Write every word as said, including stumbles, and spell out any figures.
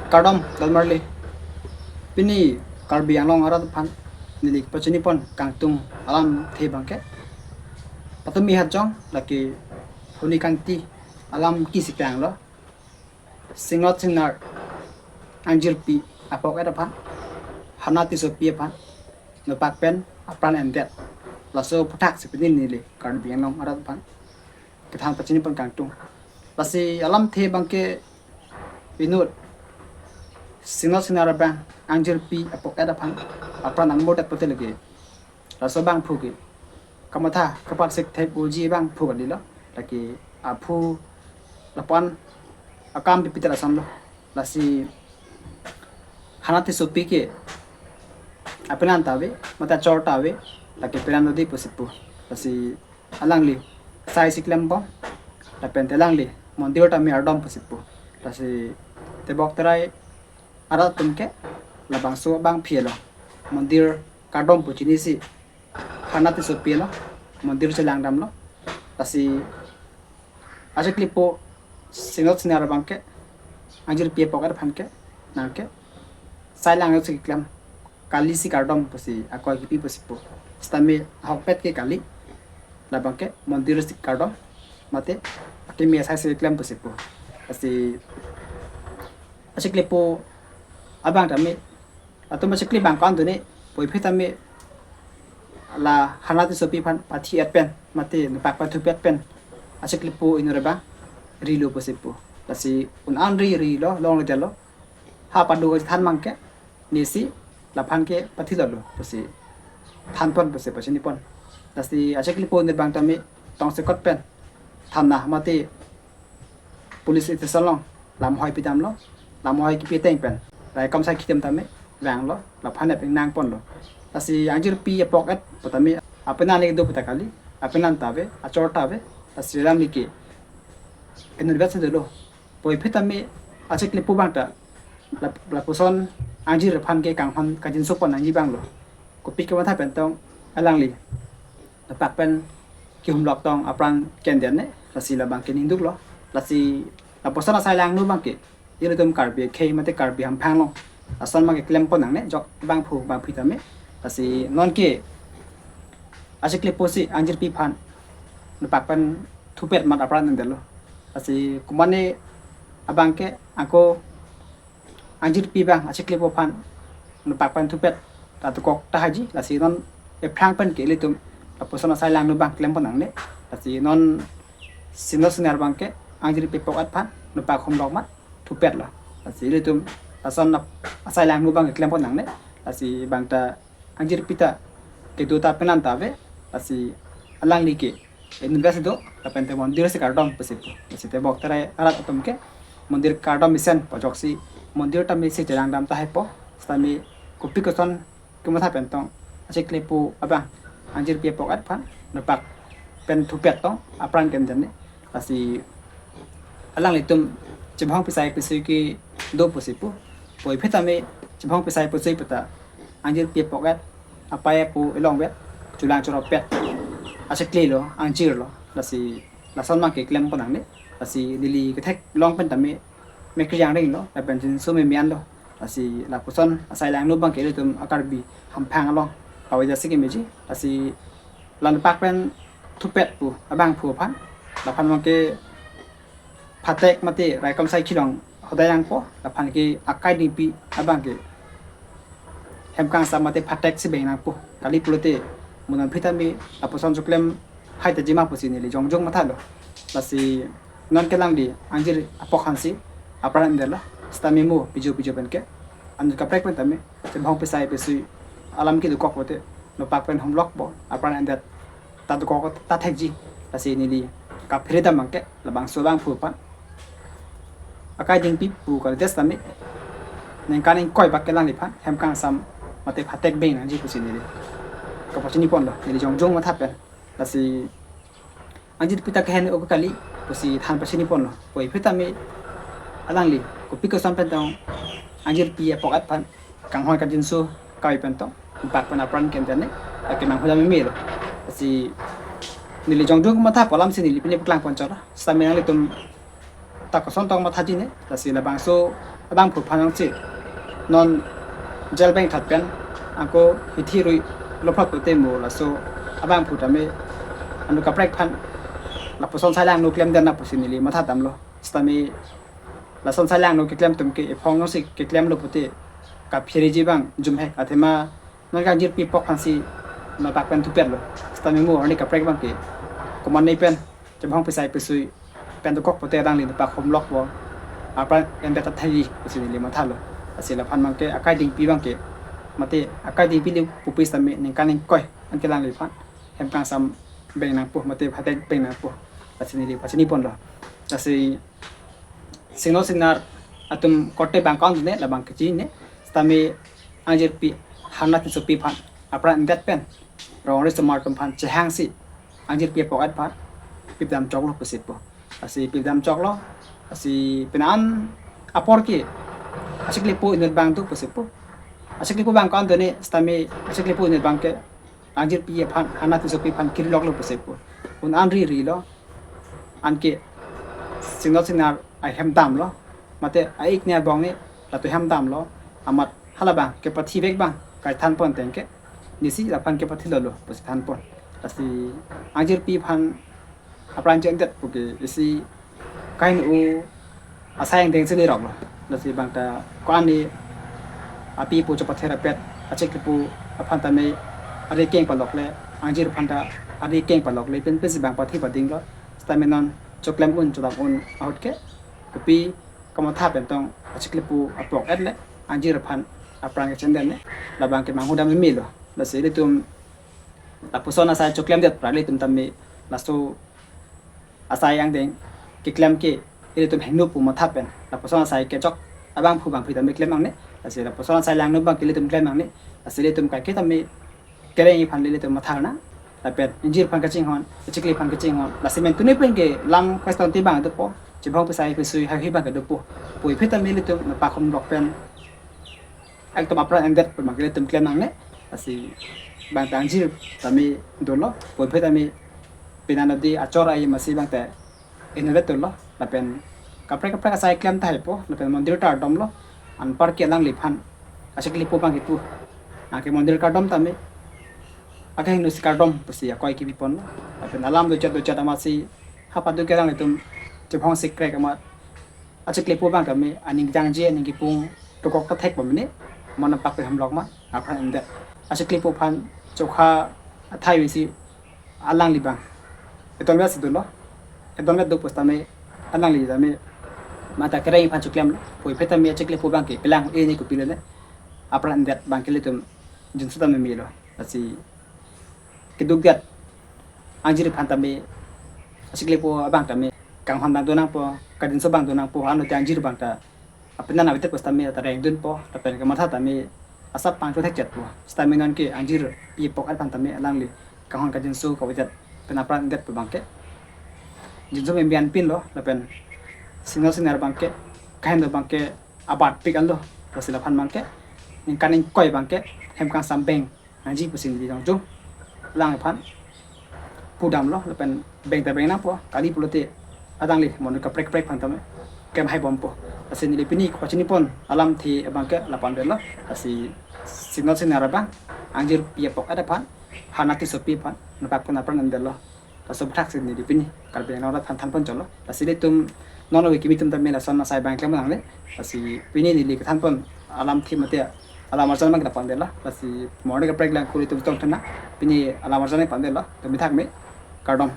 Kardom, Dalmarli. Pini Karbi Anglong arat aphan neli pachini pon kangtung alamthe abangke, patumi hajong lake huni kangti alam kisi kanglo. Singlot singnar angjirpi apok et aphan, Hana Tissopi aphan nokpak pen apran endet. Laso aphuthak si pini neli Karbi Anglong arat aphan kethan pachini pon kangtung. Lasi alamthe abangke inut singlot singnar abang angjirpi apok et aphan apran anmordet pote lake, laso abangphu ke kamatha kaparsik thek uji abangphu kalilo. Lake aphu lapu-an akam pipi ta lasonlo. Lasi Hana Tissopi ke apenan ta ave, mate achor ta ave, lake penan lo dei pusi pu. Lasi alangli sai si klembom, lapen te alangli mondir tame ardom pusi pu. Lasi tebok terai arat atum ke labangso abangpi along mondir kardom pu chinisi Hana Tissopi along mondir chelangdamlo. Lasi achiklipo singlot singnar abangke, angjirpi apok et aphan ke, nangke sai lang si keklem, kali si kardom pusi akoi kipi pusi pu. Sitame ahokpet ke kali, labangke mondir si kardom, mate akimi asai si klem pusi pu. Lasi achiklipo abang tame, latum achikli abang ko-an done, puvoiphit tame la Hana Tissopi aphan pathi et pen, mate nokpak pen thupet pen achiklipo inut abang rilo pusi pu. Lasi un-an ri rilo, longledetlo. Ha padu than abangke, nesi laphan ke pathilotlo pusi than pon pusi pachini pon. Lasi achiklipo inut abang tame tongsekot pen thana mate police station along lamhoi pidamlo. Lamhoi kipi ateng pen raikom asai kedam tame vanglo, laphan pen nang ponlo. Lasi angjirpi apok et pu tame apenan le do pu ta kali, apenan ta ave, achor ta ave. Lasi alangli ke inutvet si dolo. Puvoiphit tame achiklipo abang ta lap-, lapuson angjir aphan ke kanghon kangjinso pon nangji abanglo. Kopi kamatha pen tong alangli nokpak pen kehumlok tong apran kendetne, lasi labangke ningduklo. Lasi lapuson asai langno abangke ilitum Karbi akhei mate Karbi hamphang along lason abangke klem pon nangne, jok abangphu abangpi tame. Lasi nonke achiklipo si angjirpi aphan nokpak pen thupet amat apran endetlo. Lasi komane abangke ako angjirpi abang achiklipo aphan nokpak pen thupet ta dokok tahai ji. Lasi non ephrang pen ke ilitum lapuson asai langno abang klem pon nangne. Lasi non singlot singnar abangke angjirpi apok et aphan nokpak humlok amat thupetlo. Lasi ilitum lason ap-, asai langno abang klem pon nangne. Lasi abang ta angjirpi ta kedo ta penan ta ave. Lasi alangli ke inutvet si do, lapen te mondir si kardom pusi pu. Lasi tebok terai arat atum ke mondir kardom mesen pu ajoksi mondir tame si chelangdam tahai po. Sitame kopi koson kamatha pen tong achiklipo abang angjirpi apok et aphan nokpak pen thupet tong apran kendetne. Lasi alanglitum chebhong pisai pesui ke do pusi pu. Puvoiphit tame chebhong pisai pesui pu ta angjirpi apok et, apei apo elongvet, chulang chorop pet achiklilo, angjirlo. Lasi lason abangke klem pon nangne. Lasi neli ketheklong pen tame mekri jangringlo, lapen jinso memianlo. Lasi lapuson asai langno abangke ilitum a-Karbi hamphang along pavoi jasi kemeji. Lasi la nokpak pen thupet pu abangphu aphan, laphan abangke phatek mate raikom asai kelong hodai nangpo, laphan ke akai dingpi abangke hem kangsam mate phatek si beng nangpo. Kali pulote mo non aphi tame lapuson choklem hai ta jima pusi neli jongjong mathalo. Lasi non ke alangli angjir apok aphan si apran endetlo. Sitame mo pijo pijo pen ke anut kaprek pen tame chebhong pisai pesui alam kedokok pote nokpak pen humlok po, apran endet ta dokok ta thekji. Lasi neli kaphere dam abangke labangso abangphu aphan akai dingpi pu kalidet tame ningkan ingkoi bak ke alangliphan hem kangsam mate phatek beng nangji pusi neli kapachini ponlo, neli jongjong matha pen. Lasi angjirpi ta kehen ok kali pusi than pachini ponlo. Puvoiphit tame alangli kopi koson pen tong angjirpi apok et aphan kanghon kangjinso kave pen tong nokpak pen apran kendetne, lake nang hoja memelo. Lasi neli jongjong matha pu alam si neli pine paklang pon chot. Sitame nanglitum ta koson tong mathaji ne, lasi labangso abangphu aphan nangsi non jail bang that pen ako hithi rui lophlot pute mo laso abangphu tame anu kaprek aphan lapuson sai langno klemdet nang pusi neli matha damlo. Sitame lason sai langno keklem atum ke ephong nangsi keklemlo pute kapheriji abang jumhek athema non kangjirpi apok aphansi nangpak pen thupetlo. Sitame mo arni kaprek abang ke komatne pen chebhong pisai pisui pen dokok pute alangli nangpak homlok bo apran endet athaji pusi neli mathalo. Lasi laphan abang ke akai dingpi abang ke mate akai dingpi le pupi sitame ningkan ingkoi anke alangliphan hem kangsam beng nangpo mate phatek beng nangpo. Lasi neli pachini ponlo. Lasi singno singnar atum korte abang account ne labang kechinine. Sitame angjirpi Harnath Tissopi aphan apran endet pen rong risomar atum aphan chehangsi angjirpi apok aphan pipdam choklo pusi pu. Lasi pipdam choklo. Lasi penang apor ke achiklepo inut abang do pusi pu. Achiklepo abang account ne sitame achiklepo inut abang ke angjirpi aphan Harnath Tissopi aphan kiriloklo pusi pu. Un an ri rilo. Anke singno singnar ahem damlo. Mate a-ik ne abong ne latum hem damlo. Amat hala abang kepathi vek abang kai than pon tengke nisi laphan kepathi lolo pusi than pon. Lasi angjirpi aphan apran chendet puke isi kahin u asai angdeng si leroklo. Lasi abang ta ko-an ne api pu chopathe rapet achiklepo aphan tame ari keng palokle, angjir aphan ta ari keng palokle pen pensi abang pathi padinglo. Sitame non choklem un chodam un ahut ke kopi kamatha pen tong achiklepo apok etle angjir aphan apran kechendet ne labang ke manghudam melo. Lasi ilitum lapuson asai choklemdet pra ilitum tame laso asai angdeng keklem ke ilitum hingno pu matha pen lapuson asai kechok abangphu abangphi tame klem nangne. Lasi lapuson asai langno abang ke ilitum klem nangne. Lasi ilitum kaike tame kereng aphan ilitum matha nang. Lapen ingjir aphan kachinghon, achikli aphan kachinghon. Lasi mentune pen ke lam question ti abang dopo. Chebhong pisai pisui haihui abang ke dopo. Puvoiphit tame ilitum nangpak homlok pen ekdom apran endet pu abang ke ilitum klem nangne. Lasi abang ta angjir tame dolo, puvoiphit tame penang nodi achor ai masi abang ta inutvet dolo. Lapen kaprek kaprek asai klem tahai po, lapen mondir ta ardomlo. Anpar ke alangliphan achiklepo abang kipu, anke mondir kardom tame akehingno si kardom pusi akoi kipi ponlo. Lapen alam dochet dochet amatsi hapadu ke alanglitum chebhong sikrek amat achiklepo abang tame aning jangje aning kipung dokok ta thek pamene mon nangpak pen homlok ma apran endet. Achiklepo aphan chokha athai visi alangli abang edonvet si dolo. Edonvet do pusitame alangli tame mata kereng aphan choklemlo. Puvoiphit tame achiklepo abang ke pelang e ne kopilo ne apran endet abang ke ilitum jinso tame melo. Lasi keduk det angjir aphan tame achiklepo abang tame kanghon abang do nangpo, kajinso abang do nangpo, ano te angjir abang ta apenan avedet pusitame ta rengdunpo, lapen kamatha tame asap pangcho thekchetpo. Sitame non ke angjirpi apok aphan tame alangli kanghon kajinso kavedet pen apran endet pu abang ke jinso memian pinlo, lapen singno singnar abang ke kahin do abang ke abatpik anlo. Lasi laphan abang ke ningkan ingkoi abang ke hem kangsam beng nangji pusi neli nangjo. Alangliphan pudamlo lapen beng ta beng nangpo, kali pulote alangli mon kaprek kaprek aphan tame klem hai bompo. Lasi neli pini pachini pon alamthe abang ke lapu-an detlo. Lasi singno singnar abang angjirpi apok aphan, Harnath Tissopi aphan nangpak pen apran endetlo. Laso aphuthak si neli pini Karbi Anglong arat aphan than pon cholo. Lasi ilitum non ave kimi atum tame lason asai abang klem nangne. Lasi pini neli kethan pon alamthe mate alam arjan abang ke lapu-an detlo. Lasi mo arni kaprek lang kuli atum tong thena pini alam arjan abang detlo. Tumi thak me, kardom.